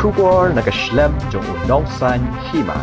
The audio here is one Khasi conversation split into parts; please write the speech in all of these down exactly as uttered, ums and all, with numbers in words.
Khubor na ka shlem jong u nongsaiñ hima.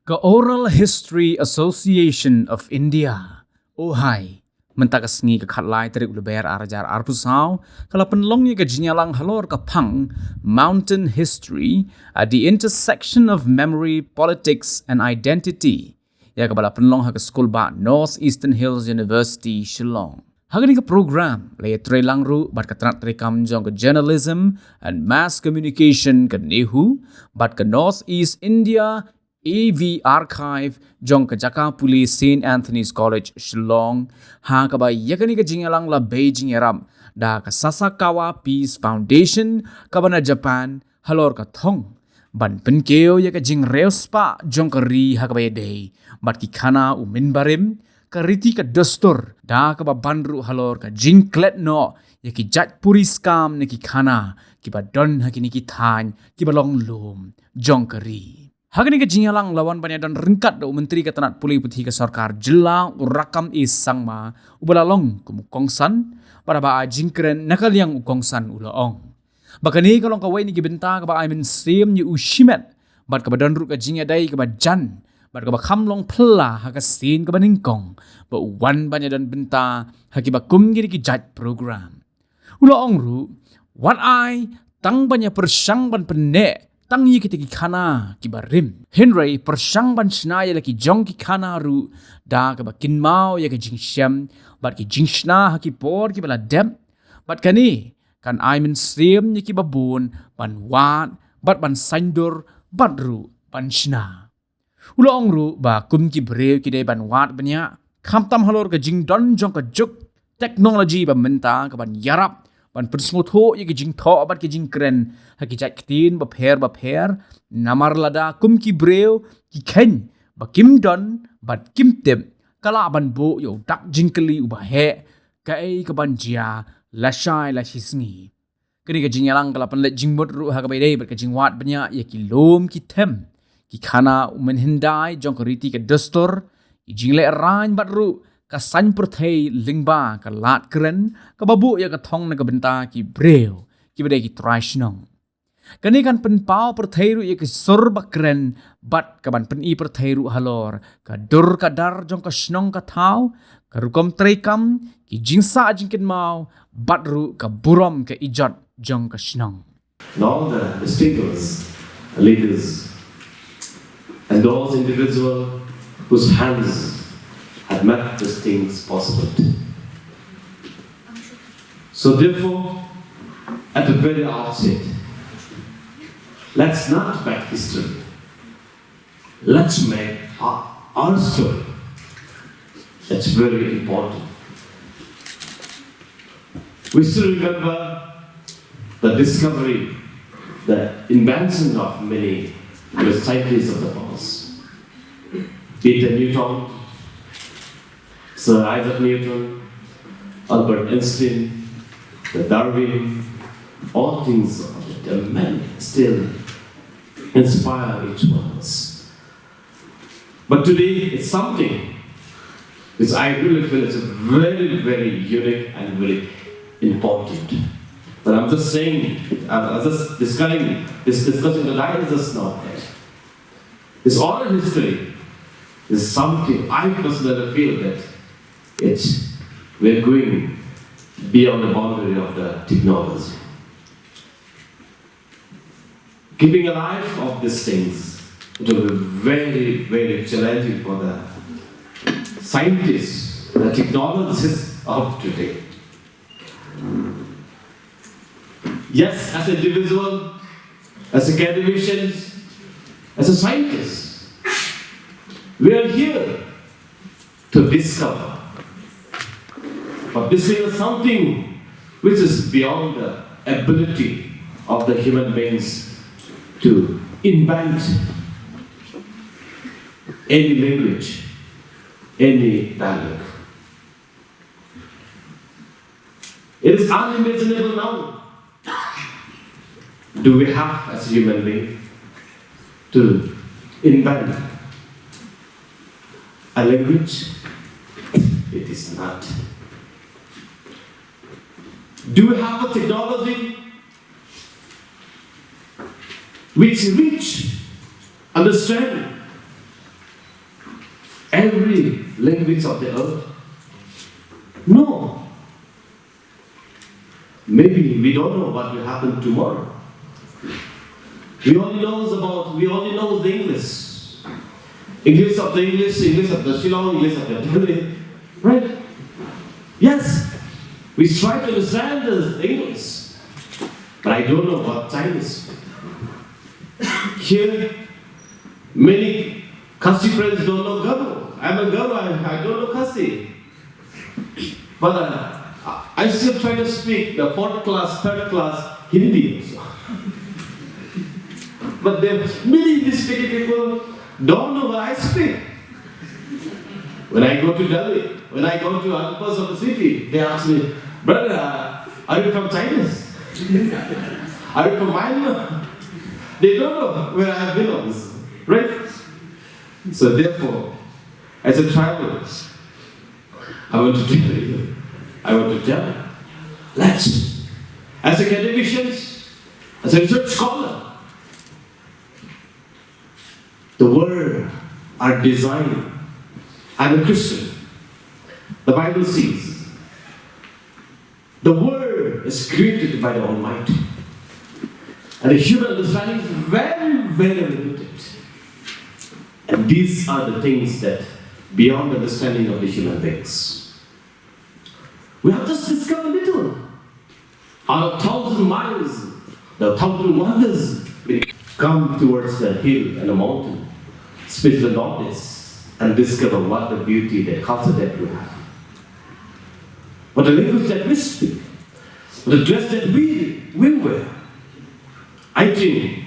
Ka Oral History Association of India, OHAI, mynta ka sngi ka khatlai tarik u Lber ar hajar arphew saw, ka la pynlong ïa ka jingïalang halor ka phang Mountain History at the Intersection of Memory, Politics and Identity, ïa kaba la pynlong ha ka skul ba North Eastern Hills University, Shillong. Ha kane ka program la ïatreilang ruh bad ka tnat treikam jong ka Journalism and Mass Communication ka NEHU bad ka North East India A V Archive jong ka jaka pule Saint Anthony's College, Shillong, ha kaba ïa kane ka jingïalang la bei jingïarap da ka Sasakawa Peace Foundation kaba na Japan, halor ka thong ban pynkiew ïa ka jingriewspah jong ka ri ha kaba ïadei bad ki khana u mynbarim, ka riti ka dustur, da kaba ban ruh halor ka jingklet noh ïa ki jait puriskam ne ki khana kiba don ha kine ki thaiñ kiba long lum jong ka ri. Ha kane ka jingïalang la wan ban ïadon ryngkat da u Myntri ka tnat pule puthi ka sorkar jylla, u Rakkam A Sangma, uba la long kum u kongsan, bad haba ai jingkren na ka liang u kongsan u la ong ba kane ka long kawei na ki bynta kaba ai mynsiem ïa u shimet bad kaba don ruh ka jingïadei kaba jan bad kaba kham long phylla ha ka sien kaba nyngkong ba u wan ban ïadon bynta ha kiba kum kine ki jait program. U la ong ruh, wat ai tang ban ïa pyrshang ban pynneh tang ïa kita ki khana kiba rim, hynrei pyrshang ban shna ïa la ki jong ki khana ruh da kaba kynmaw ïa ka jingshem bad ki jingshna ha ki por kiba la dep, bad kane kan ai mynsiem ïa kiba bun ban wad bad ban saiñdur bad ruh ban shna. U la ong ruh ba kum ki briew ki dei ban wad bniah, khamtam halor ka jingdon jong ka juk technology ba mynta ka ban ïarap ban pynsngewthuh ïa ki jingthoh bad ki jingkren ha ki jait ktien bapher bapher, namar lada kum ki briew ki kheiñ ba kim don bad kim tip, ka lah ban buh ïa u dak jingkylli uba heh, kaei kaban jia lashai lashisngi. Kane ka jingïalang ka la pynleit jingmut ruh ha kaba ïadei bad ka jingwad bniah ïa ki lum ki them, ki khana u mynhyndai jong ka riti ka dustur, ki jingleh rain bad ruh ka saiñ pyrthei lyngba ka lad kren kaba buh ïa ka thong na ka bynta ki briew kiba dei ki trai shnong. Kane kan pynpaw pyrthei ruh ïa ka sur ba kren bad ka ban pyni pyrthei ruh halor ka dur ka dar jong ka shnong ka thaw, ka rukom treikam, ki jingsah jingkynmaw bad ruh ka burom ka ijot jong ka shnong. And all the distinguished leaders and those individuals whose hands had made these things possible. So therefore, at the very outset, let's not make history. Let's make our, our story. It's very important. We still remember the discovery, the invention of many of the scientists of the past. Peter Newton, Sir Isaac Newton, Albert Einstein, the Darwin, all things of the men still inspire each one of us. But today, it's something which I really feel is very, very unique and very important. But I'm just saying, I was just discussing this discussion that I just now had. This oral history is something I personally feel that it's, we're going beyond the boundary of the technology. Keeping alive of these things, it will be very, very challenging for the scientists, the technologists of today. Yes, as an individual, as academicians, as a scientist, we are here to discover. But this is something which is beyond the ability of the human beings to invent any language, any dialogue. It is unimaginable now. Do we have, as a human being, to invent a language? It is not. Do we have a technology? which reach, understand every language of the earth? No. Maybe we don't know what will happen tomorrow. We only knows about, we only know the English. English of the English, English of the Shillong, English of the Delhi. Right? Yes, we try to understand the English, but I don't know what Chinese. Here, many Khasi friends don't know Garo. I'm a Garo, I, I don't know Khasi. But uh, I still try to speak the fourth class, third class Hindi also. But there are many Hindi speaking people don't know what I speak. When I go to Delhi, when I go to other parts of the city, they ask me, "Brother, uh, are you from Chinese? Are you from Myanmar?" They don't know where I belong, right? So therefore, as a traveler, I want to tell you, I want to tell you, let's, as academicians, as a research scholar, the world are designed. I'm a Christian. The Bible says, the world is created by the Almighty. And the human understanding is very, very limited. And these are the things that beyond the understanding of the human beings. We have just discovered little. Out of thousand miles, the thousand wonders will come towards the hill and the mountain, especially the northeast, and discover what the beauty that culture that we have. What the language that we speak, what the dress that we, we wear. I think,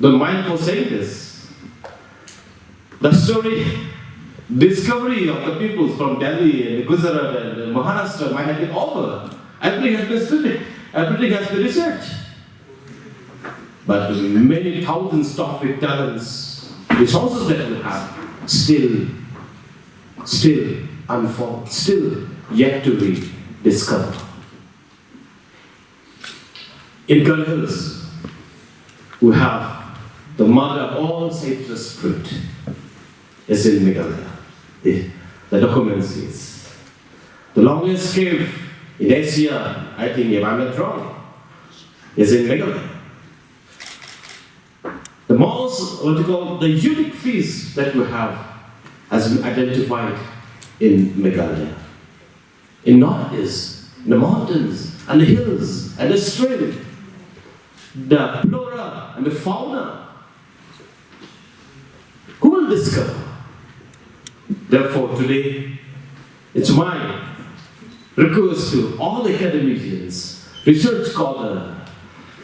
don't mind for saying this, the story, discovery of the peoples from Delhi and Gujarat and Maharashtra might have been over. Everything has been studied, everything has been researched. But many thousands of talents, resources that we have, still, still unfold, still yet to be discovered. In Garo Hills, we have the mother of all citrus fruit is in Meghalaya. The, the document says the longest cave in Asia, I think if I'm not wrong, is in Meghalaya. The most, what you call, the unique fish that we have has been identified in Meghalaya. In Northeast, in the mountains and the hills and the stream, the flora and the fauna. Who will discover? Therefore, today, it's my request to all the academicians, research scholar,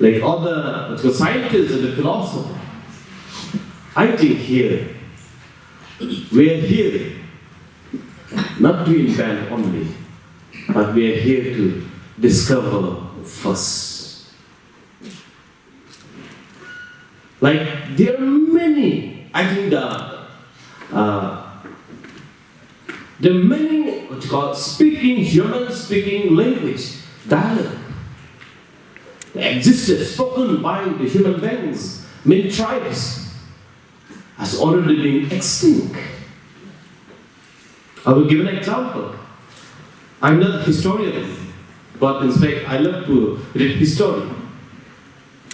like all the, the scientists and the philosopher. I think here, we are here not to invent only, but we are here to discover first. Like, there are many, I think the, uh, there are many, what you call, speaking, human speaking language, dialect, that existed, spoken by the human beings, many tribes, has already been extinct. I will give an example. I'm not a historian, but in fact, I love to read history.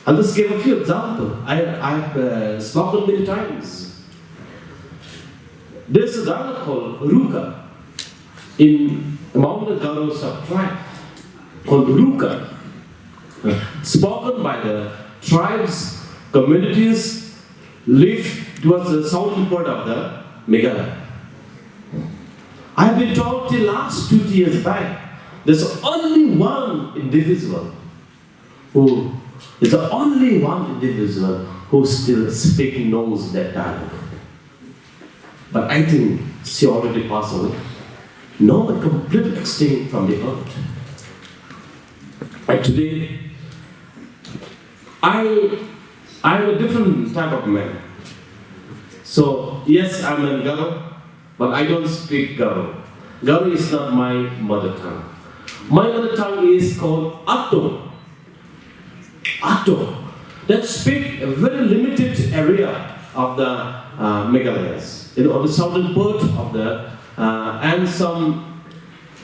I'll just give a few examples. I, I've uh, spoken many times. There's a dialect called Rukha in among the Garo sub-tribe called Rukha, uh, spoken by the tribes, communities live towards the southern part of the Meghalaya. I've been told till last two years back, there's only one individual who is the only one individual who still speaking knows that dialect. But I think she already passed away. No, but completely extinct from the earth. And today, I, I'm a different type of man. So, yes, I'm a Garo, but I don't speak Garo. Garo is not my mother tongue. My mother tongue is called Ato. Ato. that speak a very limited area of the uh, Meghalayas, you know, on the southern part of the uh, and some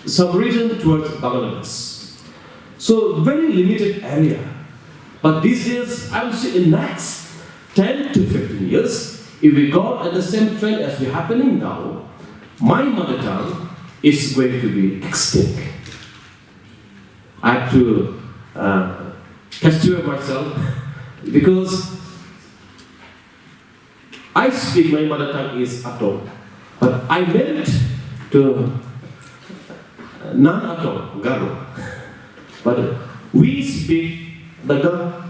some region towards Bangladesh. So very limited area. But these days, I would say in next ten to fifteen years, if we go at the same trend as we happening now, my mother tongue is going to be extinct. I have to uh, testify myself because I speak my mother tongue is Atong, but I married to non-Atong Garo. But we speak the Garo.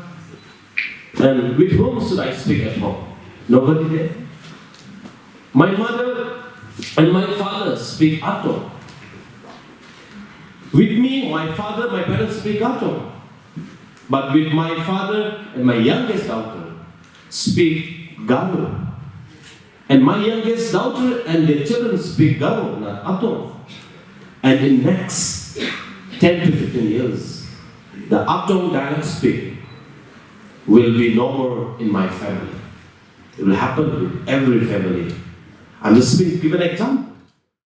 And with whom should I speak at home? Nobody there. My mother and my father speak Atong. With me, my father, my parents speak Atong. But with my father and my youngest daughter speak Garo. And my youngest daughter and their children speak Garo, not Atong. And in next ten to fifteen years, the Atong dialect speak will be no more in my family. It will happen with every family. I'm just going to give an example.